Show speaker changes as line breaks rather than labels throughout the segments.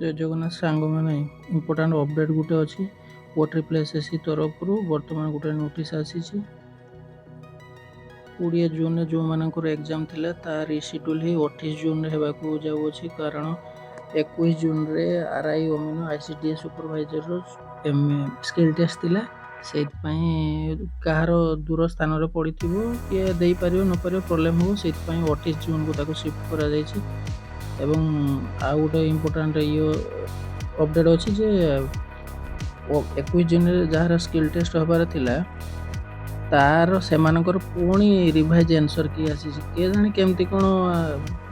ଜୟ ଜଗନ୍ନାଥ ସାଙ୍ଗମାନେ, important update ଗୋଟେ ଅଛି। ଓ ଟ୍ରିପଲ୍ ଏସ୍ ଏସ୍ ସି ତରଫରୁ ବର୍ତ୍ତମାନ ଗୋଟେ ନୋଟିସ୍ ଆସିଛି। 20 ଜୁନରେ ଯେଉଁମାନଙ୍କର ଏକ୍ଜାମ୍ ଥିଲା, ତା ରିସିଡ୍ୟୁଲ୍ ହେଇ 28 ଜୁନରେ ହେବାକୁ ଯାଉଅଛି। କାରଣ 21 ଜୁନରେ ଆର୍ I, ଅମିନ, ଆଇ.ସି.ଡି.ଏସ୍ ସୁପରଭାଇଜରର ସ୍କିଲ୍ ଟେଷ୍ଟ ଥିଲା। ସେଇଥିପାଇଁ କାହାର ଦୂର ସ୍ଥାନରେ ପଡ଼ିଥିବ, କିଏ ଦେଇପାରିବ ନ ପାରିବ, ପ୍ରୋବ୍ଲେମ୍ ହେବ। ସେଇଥିପାଇଁ 28 ଜୁନକୁ ତାକୁ ସିଫ୍ଟ କରାଯାଇଛି। ଏବଂ ଆଉ ଗୋଟେ ଇମ୍ପୋର୍ଟାଣ୍ଟ ଇଏ ଅପଡ଼େଟ୍ ଅଛି ଯେ 21 ଜୁନରେ ଯାହାର ସ୍କିଲ୍ ଟେଷ୍ଟ ହେବାର ଥିଲା, ତାର ସେମାନଙ୍କର ପୁଣି ରିଭାଇଜ୍ ଆନ୍ସର୍ କି ଆସିଛି। କେଜାଣି କେମିତି କ'ଣ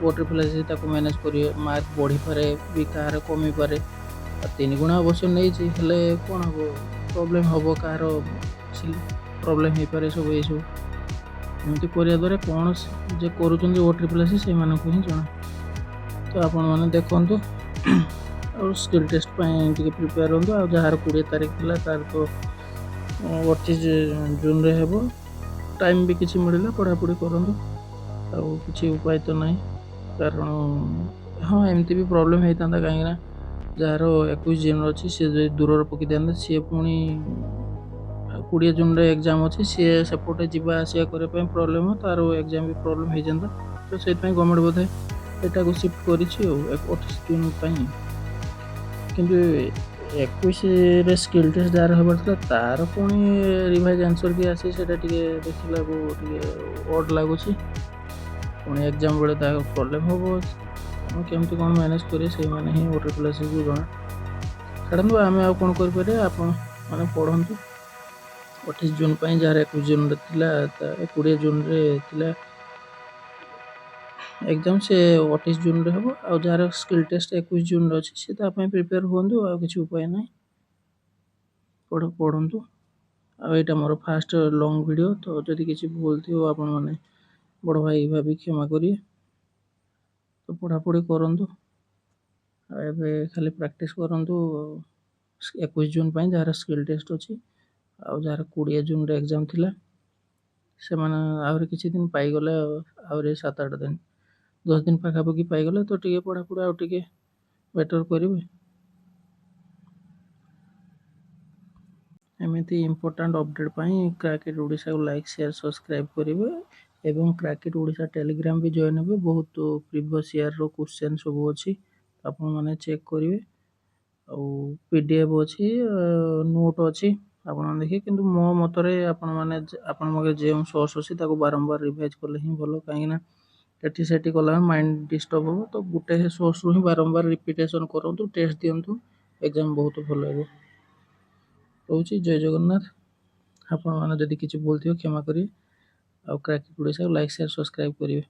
ଓ ଟ୍ରିପଲ୍ ଏସ୍ ତାକୁ ମ୍ୟାନେଜ୍ କରିବେ। ମାର୍କ ବଢ଼ିପାରେ ବି, କାହାର କମିପାରେ। ଆଉ ତିନି ଗୁଣା ଅବଶ୍ୟ ନେଇଛି, ହେଲେ କ'ଣ ହେବ, ପ୍ରୋବ୍ଲେମ୍ ହେବ, କାହାର ପ୍ରୋବ୍ଲେମ୍ ହେଇପାରେ। ସବୁ ଏଇସବୁ ଏମିତି କରିବା ଦ୍ୱାରା କ'ଣ ଯେ କରୁଛନ୍ତି ଓ ଟ୍ରିପଲ୍ ଏସ୍, ସେଇମାନଙ୍କୁ ହିଁ ଜଣା। ତ ଆପଣମାନେ ଦେଖନ୍ତୁ ଆଉ ସ୍କିଲ୍ ଟେଷ୍ଟ ପାଇଁ ଟିକେ ପ୍ରିପେୟାର ହୁଅନ୍ତୁ। ଆଉ ଯାହାର 20 ତାରିଖ ଥିଲା, ତାର ତ 28 ଜୁନରେ ହେବ। ଟାଇମ୍ ବି କିଛି ମିଳିଲା, ପଢ଼ାପଢ଼ି କରନ୍ତୁ। ଆଉ କିଛି ଉପାୟ ତ ନାହିଁ। କାରଣ ହଁ, ଏମିତି ବି ପ୍ରୋବ୍ଲେମ୍ ହେଇଥାନ୍ତା, କାହିଁକିନା ଯାହାର 21 ଜୁନରେ ଅଛି, ସିଏ ଯଦି ଦୂରରେ ପକାଇ ଦିଅନ୍ତା, ସିଏ ପୁଣି 20 ଜୁନରେ ଏକ୍ଜାମ୍ ଅଛି, ସିଏ ସେପଟେ ଯିବା ଆସିବା କରିବା ପାଇଁ ପ୍ରୋବ୍ଲେମ୍ ହେବ, ତାର ଏକ୍ଜାମ୍ ବି ପ୍ରୋବ୍ଲେମ୍ ହେଇଯାନ୍ତା। ତ ସେଇଥିପାଇଁ ଗଭର୍ଣ୍ଣମେଣ୍ଟ ବୋଧେ ଏଟାକୁ ସିଫ୍ଟ କରିଛି ଆଉ 28 ଜୁନ୍ ପାଇଁ। କିନ୍ତୁ 21ରେ ସ୍କିଲ୍ ଟେଷ୍ଟ ଯାହାର ହେବାର ଥିଲା, ତାର ପୁଣି ରିଭାଇଜ୍ ଆନ୍ସର୍ କି ଆସି, ସେଇଟା ଟିକେ ଦେଖିଲାକୁ ଟିକେ ଅଡ୍ ଲାଗୁଛି। ପୁଣି ଏକ୍ଜାମ୍ ବେଳେ ତାର ପ୍ରୋବ୍ଲେମ୍ ହେବ। କ'ଣ କେମିତି କ'ଣ ମ୍ୟାନେଜ୍ କରିବେ, ସେଇମାନେ ହିଁ ଓ ଟ୍ରିପଲ୍ ଏସ୍ ଜଣା। ଛାଡ଼ନ୍ତୁ, ଆମେ ଆଉ କ'ଣ କରିପାରିବା? ଆପଣ ମାନେ ପଢ଼ନ୍ତୁ। 28 ଜୁନ୍ ପାଇଁ ଯାହାର 21 ଜୁନ୍ରେ ଥିଲା, 20 ଜୁନ୍ରେ ଥିଲା ଏକ୍ଜାମ୍, ସେ 28 ଜୁନ୍ରେ ହେବ। ଆଉ ଯାହାର ସ୍କିଲ୍ ଟେଷ୍ଟ 21 ଜୁନ୍ରେ ଅଛି, ସେ ତା ପାଇଁ ପ୍ରିପେୟାର ହୁଅନ୍ତୁ। ଆଉ କିଛି ଉପାୟ ନାହିଁ। ପଢ଼ନ୍ତୁ। ଆଉ ଏଇଟା ମୋର ଫାଷ୍ଟ ଲଙ୍ଗ୍ ଭିଡ଼ିଓ, ତ ଯଦି କିଛି ଭୁଲ ଥିବ, ଆପଣମାନେ ବଡ଼ ଭାଇ ଭାବି କ୍ଷମା କରିବେ। ତ ପଢ଼ାପଢ଼ି କରନ୍ତୁ ଆଉ ଏବେ ଖାଲି ପ୍ରାକ୍ଟିସ୍ କରନ୍ତୁ 21 ଜୁନ୍ ପାଇଁ ଯାହାର ସ୍କିଲ୍ ଟେଷ୍ଟ ଅଛି। ଆଉ ଯାହାର 20 ଜୁନ୍ରେ ଏକ୍ଜାମ୍ ଥିଲା, ସେମାନେ ଆହୁରି କିଛି ଦିନ ପାଇଗଲେ, ଆହୁରି 7-8 ଦିନ, 10 ଦିନ ପାଖାପାଖି ପାଇଗଲେ, ତ ଟିକେ ପଢ଼ାପଢ଼ି ଆଉ ଟିକେ ବେଟର୍ କରିବେ। ଏମିତି ଇମ୍ପୋର୍ଟାଣ୍ଟ ଅପଡ଼େଟ୍ ପାଇଁ କ୍ରାକେଟ୍ ଓଡ଼ିଶାକୁ ଲାଇକ୍, ସେୟାର, ସବସ୍କ୍ରାଇବ୍ କରିବେ ଏବଂ କ୍ରାକେଟ୍ ଓଡ଼ିଶା ଟେଲିଗ୍ରାମ ବି ଜଏନ୍ ହେବେ। ବହୁତ ପ୍ରିଭିୟସ୍ ଇୟର୍ର କ୍ୱେଶ୍ଚନ୍ ସବୁ ଅଛି, ଆପଣମାନେ ଚେକ୍ କରିବେ। ଆଉ ପିଡିଏଫ୍ ଅଛି, ନୋଟ୍ ଅଛି, ଆପଣମାନେ ଦେଖିବେ। କିନ୍ତୁ ମୋ ମତରେ ଆପଣମାନେ ଆପଣଙ୍କ ପାଖରେ ଯେଉଁ ସୋର୍ସ ଅଛି, ତାକୁ ବାରମ୍ବାର ରିଭାଇଜ୍ କଲେ ହିଁ ଭଲ। କାହିଁକିନା ଏଠି ସେଠି କଲା ମାଇଣ୍ଡ ଡିଷ୍ଟର୍ବ ହେବ। ତ ଗୋଟେ ସୋର୍ସରୁ ହିଁ ବାରମ୍ବାର ରିପିଟେସନ୍ କରନ୍ତୁ, ଟେଷ୍ଟ ଦିଅନ୍ତୁ, ଏକ୍ଜାମ୍ ବହୁତ ଭଲ ହେବ। ରହୁଛି, ଜୟ ଜଗନ୍ନାଥ। ଆପଣମାନେ ଯଦି କିଛି ଭୁଲ ଥିବ, କ୍ଷମା କରିବେ। ଆଉ କ୍ରାକିଂ ଓଡ଼ିଶାକୁ ଲାଇକ୍, ସେୟାର, ସବସ୍କ୍ରାଇବ୍ କରିବେ।